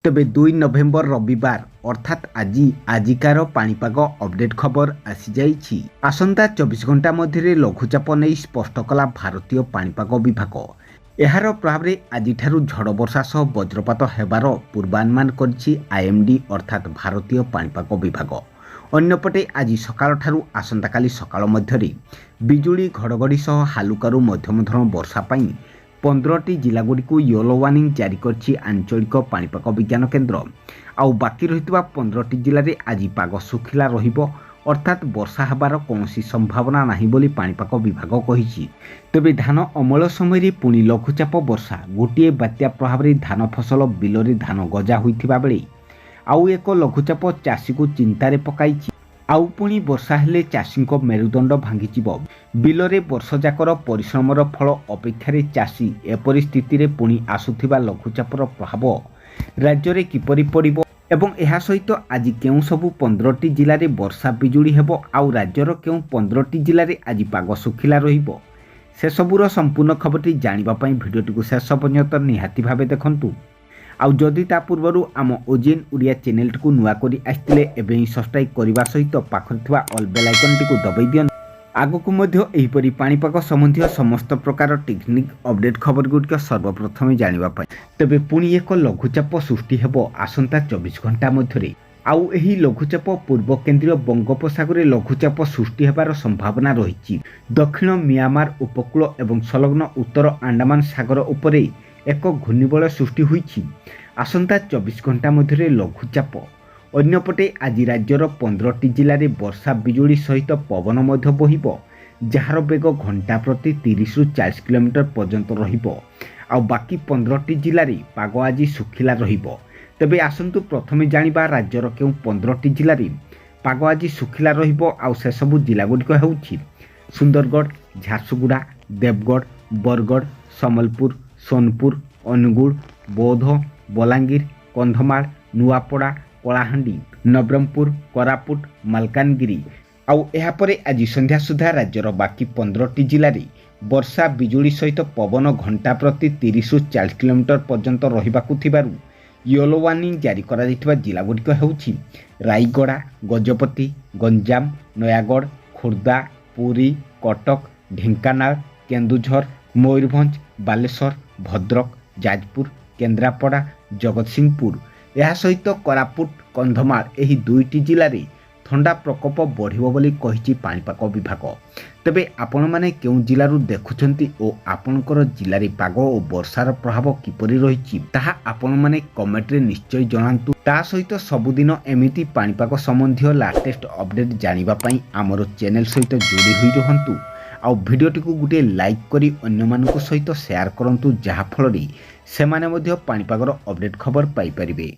ତେବେ 2 ନଭେମ୍ବର ରବିବାର, ଅର୍ଥାତ୍ ଆଜି, ଆଜିକାର ପାଣିପାଗ ଅପଡେଟ୍ ଖବର ଆସିଯାଇଛି। ଆସନ୍ତା 24 ଘଣ୍ଟା ମଧ୍ୟରେ ଲଘୁଚାପ ନେଇ ସ୍ପଷ୍ଟ କଲା ଭାରତୀୟ ପାଣିପାଗ ବିଭାଗ। ଏହାର ପ୍ରଭାବରେ ଆଜିଠାରୁ ଝଡ଼ ବର୍ଷା ସହ ବଜ୍ରପାତ ହେବାର ପୂର୍ବାନୁମାନ କରିଛି ଆଇଏମ୍ଡି, ଅର୍ଥାତ୍ ଭାରତୀୟ ପାଣିପାଗ ବିଭାଗ। ଅନ୍ୟପଟେ ଆଜି ସକାଳଠାରୁ ଆସନ୍ତାକାଲି ସକାଳ ମଧ୍ୟରେ ବିଜୁଳି ଘଡ଼ଘଡ଼ି ସହ ହାଲୁକାରୁ ମଧ୍ୟମ ଧରଣ ବର୍ଷା ପାଇଁ 15ଟି ଜିଲ୍ଲାଗୁଡ଼ିକୁ ୟେଲୋ ୱାର୍ଣ୍ଣିଂ ଜାରି କରିଛି ଆଞ୍ଚଳିକ ପାଣିପାଗ ବିଜ୍ଞାନ କେନ୍ଦ୍ର। ଆଉ ବାକି ରହିଥିବା 15ଟି ଜିଲ୍ଲାରେ ଆଜି ପାଗ ଶୁଖିଲା ରହିବ, ଅର୍ଥାତ୍ ବର୍ଷା ହେବାର କୌଣସି ସମ୍ଭାବନା ନାହିଁ ବୋଲି ପାଣିପାଗ ବିଭାଗ କହିଛି। ତେବେ ଧାନ ଅମଳ ସମୟରେ ପୁଣି ଲଘୁଚାପ ବର୍ଷା। ଗୋଟିଏ ବାତ୍ୟା ପ୍ରଭାବରେ ଧାନ ଫସଲ ବିଲରେ ଧାନ ଗଜା ହୋଇଥିବା ବେଳେ ଆଉ ଏକ ଲଘୁଚାପ ଚାଷୀକୁ ଚିନ୍ତାରେ ପକାଇଛି। ଆଉ ପୁଣି ବର୍ଷା ହେଲେ ଚାଷୀଙ୍କ ମେରୁଦଣ୍ଡ ଭାଙ୍ଗିଯିବ। ବିଲରେ ବର୍ଷଯାକର ପରିଶ୍ରମର ଫଳ ଅପେକ୍ଷାରେ ଚାଷୀ। ଏପରି ସ୍ଥିତିରେ ପୁଣି ଆସୁଥିବା ଲଘୁଚାପର ପ୍ରଭାବ ରାଜ୍ୟରେ କିପରି ପଡ଼ିବ ଏବଂ ଏହା ସହିତ ଆଜି କେଉଁ ସବୁ 15ଟି ଜିଲ୍ଲାରେ ବର୍ଷା ବିଜୁଳି ହେବ ଆଉ ରାଜ୍ୟର କେଉଁ 15ଟି ଜିଲ୍ଲାରେ ଆଜି ପାଗ ଶୁଖିଲା ରହିବ, ସେସବୁର ସମ୍ପୂର୍ଣ୍ଣ ଖବରଟି ଜାଣିବା ପାଇଁ ଭିଡ଼ିଓଟିକୁ ଶେଷ ପର୍ଯ୍ୟନ୍ତ ନିହାତି ଭାବେ ଦେଖନ୍ତୁ। ଆଉ ଯଦି ତା ପୂର୍ବରୁ ଆମ ଓଜିଏନ୍ ଓଡ଼ିଆ ଚ୍ୟାନେଲଟିକୁ ନୂଆ କରି ଆସିଥିଲେ, ଏବେ ହିଁ ସବସ୍କ୍ରାଇବ୍ କରିବା ସହିତ ପାଖରେ ଥିବା ଅଲ୍ ବେଲ୍ ଆଇକନ୍ଟିକୁ ଦବାଇ ଦିଅନ୍ତୁ, ଆଗକୁ ମଧ୍ୟ ଏହିପରି ପାଣିପାଗ ସମ୍ବନ୍ଧୀୟ ସମସ୍ତ ପ୍ରକାର ଟେକ୍ନିକ୍ ଅପଡେଟ୍ ଖବର ଗୁଡ଼ିକ ସର୍ବପ୍ରଥମେ ଜାଣିବା ପାଇଁ। ତେବେ ପୁଣି ଏକ ଲଘୁଚାପ ସୃଷ୍ଟି ହେବ ଆସନ୍ତା 24 ଘଣ୍ଟା ମଧ୍ୟରେ। ଆଉ ଏହି ଲଘୁଚାପ ପୂର୍ବ କେନ୍ଦ୍ରୀୟ ବଙ୍ଗୋପସାଗରରେ ଲଘୁଚାପ ସୃଷ୍ଟି ହେବାର ସମ୍ଭାବନା ରହିଛି। ଦକ୍ଷିଣ ମିଆଁମାର ଉପକୂଳ ଏବଂ ସଂଲଗ୍ନ ଉତ୍ତର ଆଣ୍ଡାମାନ ସାଗର ଉପରେ ଏକ ଘୂର୍ଣ୍ଣିବଳୟ ସୃଷ୍ଟି ହୋଇଛି। ଆସନ୍ତା 24 ଘଣ୍ଟା ମଧ୍ୟରେ ଲଘୁଚାପ। ଅନ୍ୟପଟେ ଆଜି ରାଜ୍ୟର 15ଟି ଜିଲ୍ଲାରେ ବର୍ଷା ବିଜୁଳି ସହିତ ପବନ ମଧ୍ୟ ବହିବ, ଯାହାର ବେଗ ଘଣ୍ଟା ପ୍ରତି 30ରୁ 40 କିଲୋମିଟର ପର୍ଯ୍ୟନ୍ତ ରହିବ। ଆଉ ବାକି 15ଟି ଜିଲ୍ଲାରେ ପାଗ ଆଜି ଶୁଖିଲା ରହିବ। ତେବେ ଆସନ୍ତୁ ପ୍ରଥମେ ଜାଣିବା ରାଜ୍ୟର କେଉଁ 15ଟି ଜିଲ୍ଲାରେ ପାଗ ଆଜି ଶୁଖିଲା ରହିବ। ଆଉ ସେସବୁ ଜିଲ୍ଲାଗୁଡ଼ିକ ହେଉଛି ସୁନ୍ଦରଗଡ଼, ଝାରସୁଗୁଡ଼ା, ଦେବଗଡ଼, ବରଗଡ଼, ସମ୍ବଲପୁର, ସୋନପୁର, ଅନୁଗୁଳ, ବୌଦ୍ଧ, ବଲାଙ୍ଗୀର, କନ୍ଧମାଳ, ନୂଆପଡ଼ା, କଳାହାଣ୍ଡି, ନବରଙ୍ଗପୁର, କୋରାପୁଟ, ମାଲକାନଗିରି। ଆଉ ଏହାପରେ ଆଜି ସନ୍ଧ୍ୟା ସୁଦ୍ଧା ରାଜ୍ୟର ବାକି 15ଟି ଜିଲ୍ଲାରେ ବର୍ଷା ବିଜୁଳି ସହିତ ପବନ ଘଣ୍ଟା ପ୍ରତି 30ରୁ 40 କିଲୋମିଟର ପର୍ଯ୍ୟନ୍ତ ରହିବାକୁ ଥିବାରୁ ୟେଲୋ ୱାର୍ଣ୍ଣିଂ ଜାରି କରାଯାଇଥିବା ଜିଲ୍ଲାଗୁଡ଼ିକ ହେଉଛି ରାୟଗଡ଼ା, ଗଜପତି, ଗଞ୍ଜାମ, ନୟାଗଡ଼, ଖୋର୍ଦ୍ଧା, ପୁରୀ, କଟକ, ଢେଙ୍କାନାଳ, କେନ୍ଦୁଝର, ମୟୂରଭଞ୍ଜ, ବାଲେଶ୍ୱର, ଭଦ୍ରକ, ଯାଜପୁର, କେନ୍ଦ୍ରାପଡ଼ା, ଜଗତସିଂହପୁର। ଏହା ସହିତ କୋରାପୁଟ, କନ୍ଧମାଳ ଏହି ଦୁଇଟି ଜିଲ୍ଲାରେ ଥଣ୍ଡା ପ୍ରକୋପ ବଢ଼ିବ ବୋଲି କହିଛି ପାଣିପାଗ ବିଭାଗ। ତେବେ ଆପଣମାନେ କେଉଁ ଜିଲ୍ଲାରୁ ଦେଖୁଛନ୍ତି ଓ ଆପଣଙ୍କର ଜିଲ୍ଲାରେ ପାଗ ଓ ବର୍ଷାର ପ୍ରଭାବ କିପରି ରହିଛି, ତାହା ଆପଣମାନେ କମେଣ୍ଟରେ ନିଶ୍ଚୟ ଜଣାନ୍ତୁ। ତା ସହିତ ସବୁଦିନ ଏମିତି ପାଣିପାଗ ସମ୍ବନ୍ଧୀୟ ଲାଟେଷ୍ଟ ଅପଡେଟ୍ ଜାଣିବା ପାଇଁ ଆମର ଚ୍ୟାନେଲ ସହିତ ଯୋଡ଼ି ହୋଇ ରୁହନ୍ତୁ। ଆଉ ଭିଡ଼ିଓଟିକୁ ଗୋଟିଏ ଲାଇକ୍ କରି ଅନ୍ୟମାନଙ୍କ ସହିତ ସେୟାର କରନ୍ତୁ, ଯାହାଫଳରେ ସେମାନେ ମଧ୍ୟ ପାଣିପାଗର ଅପଡେଟ୍ ଖବର ପାଇପାରିବେ।